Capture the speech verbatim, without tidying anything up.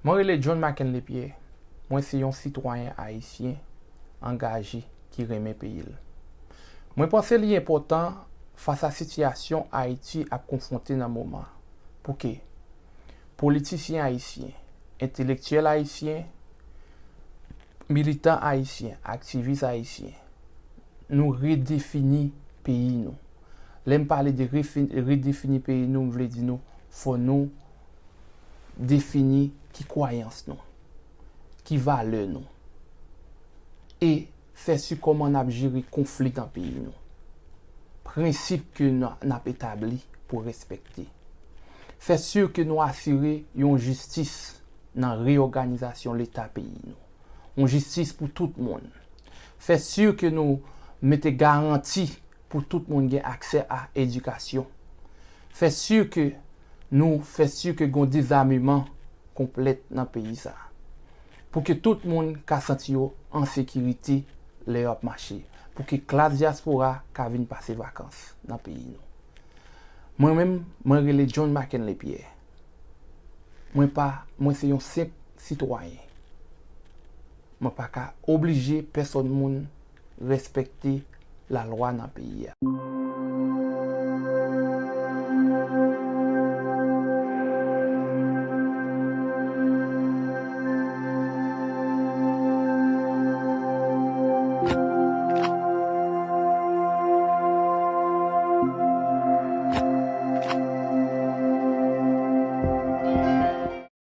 Mwen rele John McKinley Pierre. Mwen se yon sitwayen ayisyen angaje ki renmen peyi l. Mwen panse li enpòtan fas a sitiyasyon Ayiti ap konfwonte nan moman. Pouki? Politisyen ayisyen, entelektyèl ayisyen, militan ayisyen, aktivis ayisyen, nou redefini peyi nou. Lè m pale de refi- redefini peyi nou, m vle di nou, fò nou defini ki kwayans nou, ki valè nou, e fè si kòman n ap jere konfli nan peyi nou. Prensip ke n n ap etabli pou respekte. Fè si ke nou asire yon jistis nan reyòganizasyon Leta peyi nou. Yon jistis pou tout moun. Fè si ke nou mete garanti pou tout moun gen aksè a edikasyon. Fè si ke nou fè si ke gon dezameman konplèt nan peyi sa. Pou ke tout moun ka santi yo an sekirite lè yo ap mache. Pou ke klas dyaspora ka vin pase vakans nan peyi nou. Mwen menm, mwen rele John McKinley Pierre. Mwen pa, mwen se yon senp sitwayen. Mwen pa ka oblije pèsòn moun respekte lalwa nan peyi a.